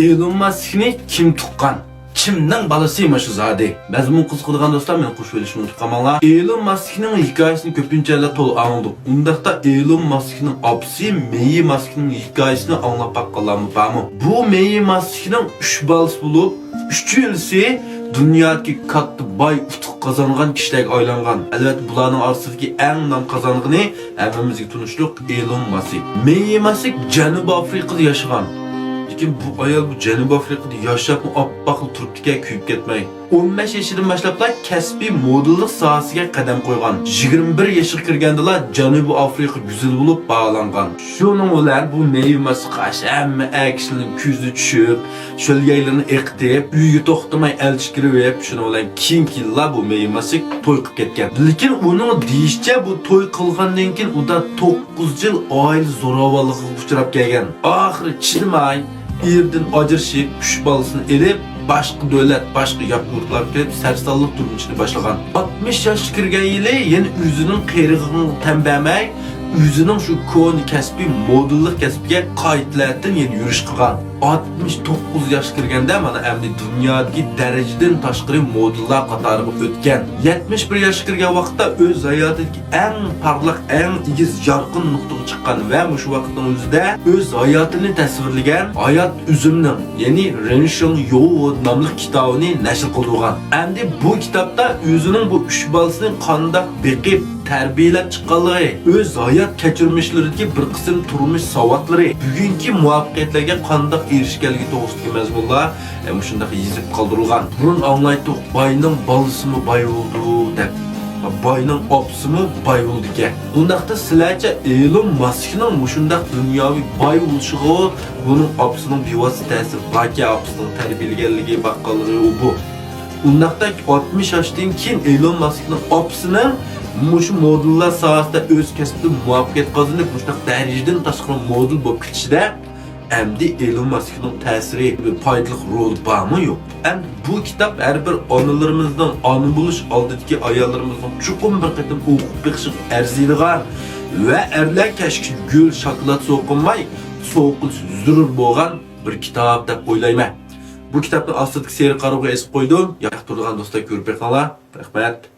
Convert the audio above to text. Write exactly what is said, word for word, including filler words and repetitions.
ئېلون ماسكنى كىم تۇغقان؟ كىمنىڭ بالىسى مانا شۇ زادى؟ مەزمۇن قىزىقىدىغان دوستلار، مېنى قوشۇۋېلىشنى ئۇنتۇپ قالماڭلار. ئېلون ماسكنىڭ ھېكايىسىنى كۆپىنچە ئەللەر تولا ئاڭلىدۇق. ئۇنداقتا ئېلون ماسكنىڭ ئاپىسى مېيى ماسكنىڭ ھېكايىسىنى ئاڭلاپ باققانلارمۇ بارمۇ؟ بۇ مېيى ماسكنىڭ ئۈچ بالىسى بولۇپ، ئۈچىلىسى دۇنيادىكى كاتتا باي، ئۇتۇق قازانغان كىشىلەرگە ئايلانغان. ئەلۋەتتە، بۇلارنىڭ ئارىسىدىكى ئەڭ نام قازانغىنى ھەممىمىزگە تونۇشلۇق ئېلون ماسك. مېيى ماسك جەنۇبىي ئافرىقىدا ياشىغان. لېكىن بۇ ئايال بۇ جەنۇبىي ئافرىقىدا ياشاپمۇ ئاپئاقلا تۇرۇپتىكەن، كۆيۈپ كەتمەي. ئون بەش يېشىدىن باشلاپلا كەسپىي مودېللىق ساھەسىگە قەدەم قويغان. يىگىرمە بىر يېشىغا كىرگەندىلا جەنۇبىي ئافرىقا گۈزىلى بولۇپ باھالانغان. شۇنىڭ بىلەن بۇ مېيى ماسكا ھەممە ئەر كىشىلەرنىڭ كۆزىنى چۈشۈپ، شۆلگەيلىرىنى ئېقىتىپ، ئۆيگە توختىماي ئەلچى كىرىۋېلىپ، شۇنىڭ بىلەن كېيىنكى يىللار بۇ مېيى ماسك توي قىلىپ كەتكەن. لېكىن ئۇنىڭ دېيىشىچە، بۇ توي قىلغاندىن كېيىن ئۇدا توققۇز يىل ئائىلە زوراۋانلىقىغا ئۇچراپ كەلگەن. ئاخىرى چىدىماي، ئېرىدىن ئاجرىشىپ، ئۈچ بالىسىنى ئېلىپ، باشقا دۆلەت، باشقا ياپا يۇرتلارغا كېلىپ، سەرسانلىق تۇرمۇشىنى باشلىغان. ئاتمىش ياشقا كىرگەن يىلى يەنە ئۆزىنىڭ قېرىغىنىغا تەن بەرمەي، ئۆزىنىڭ شۇ كونا كەسپى، مودېللىق كەسپىگە قايتىلەتتىن يەنە يۈرۈش قىلغان. ئاتمىش توققۇز ياشقا كىرگەندە، مانا ئەمدى دۇنيادىكى دەرىجىدىن تاشقىرى مودېللار قاتارىغا ئۆتكەن. يەتمىش بىر ياشقا كىرگەن ۋاقىتتا ئۆز ھاياتىدىكى ئەڭ پارلاق، ئەڭ ئېگىز، يارقىن نۇقتىغا چىققان ۋە مۇشۇ ۋاقىتنىڭ ئۆزىدە ئۆز ھاياتىنى تەسۋىرلىگەن ھايات ئۈزۈمنىڭ، يەنى رېنشىڭ يوۋ ناملىق كىتابىنى نەشر قىلدۇرغان. ئەمدى بۇ كىتابتا ئۆزىنىڭ بۇ ئۈچ بالىسىنى قانداق بېقىپ، تەربىيەلەپ چىققانلىقى، ئۆز ھايات كەچۈرمىشلىرىدىكى بىر قىسىم تۇرمۇش ساۋاتلىرى، بۈگۈنكى مۇۋەپپەقىيەتلەرگە قانداق ئېرىشكەنلىكى توغرىسىدىكى مەزمۇنلار، ئە، مۇشۇنداق يېزىپ قالدۇرۇلغان. بۇرۇن ئاڭلايتتۇق، باينىڭ بالىسىمۇ باي بولىدۇ دەپ. باينىڭ ئاپىسىمۇ باي بولىدىكەن. ئۇنداقتا سىلەرچە ئېلون ماسكنىڭ مۇشۇنداق دۇنياۋى باي بولۇشىغا بۇنىڭ ئاپىسىنىڭ بىۋاسىتە تەسىرى باركەن، ئاپىسىنىڭ تەربىيەلىگەنلىكى، باققانلىقى ئۇ بۇ. ئۇنداقتا ئاتمىش ياشتىن كېيىن ئېلون ماسكنىڭ ئاپىسىنىڭ مۇشۇ مودېللار ساھەسىدە ئۆز كەسپىدە مۇۋەپپەقىيەت قازىنىپ، مۇشۇنداق دەرىجىدىن تاشقىرى مودېل بولۇپ كېتىشىدە ئەمدى ئېلون ماسكنىڭ تەسىرى، پايدىلىق رولى بارمۇ يوق؟ ئەمدى بۇ كىتاب ھەر بىر ئانىلىرىمىزنىڭ ئانا بولۇش ئالدىدىكى ئاياللىرىمىزنىڭ چوقۇم بىر قېتىم ئوقۇپ بېقىشىغا ئەرزىيدىغان ۋە ئەرلەر كەچكىچە گۈل، شاكىلات سوقۇنماي سوقۇلۇش زۆرۈر بولغان بىر كىتاب دەپ ئويلايمەن. بۇ كىتابنى ئاستىدىكى سېرىق قارىغۇغا ئېسىپ قويدۇم. ياقتۇرىدىغان دوستلار كۆرۈپ بېقىڭلار. رەھمەت.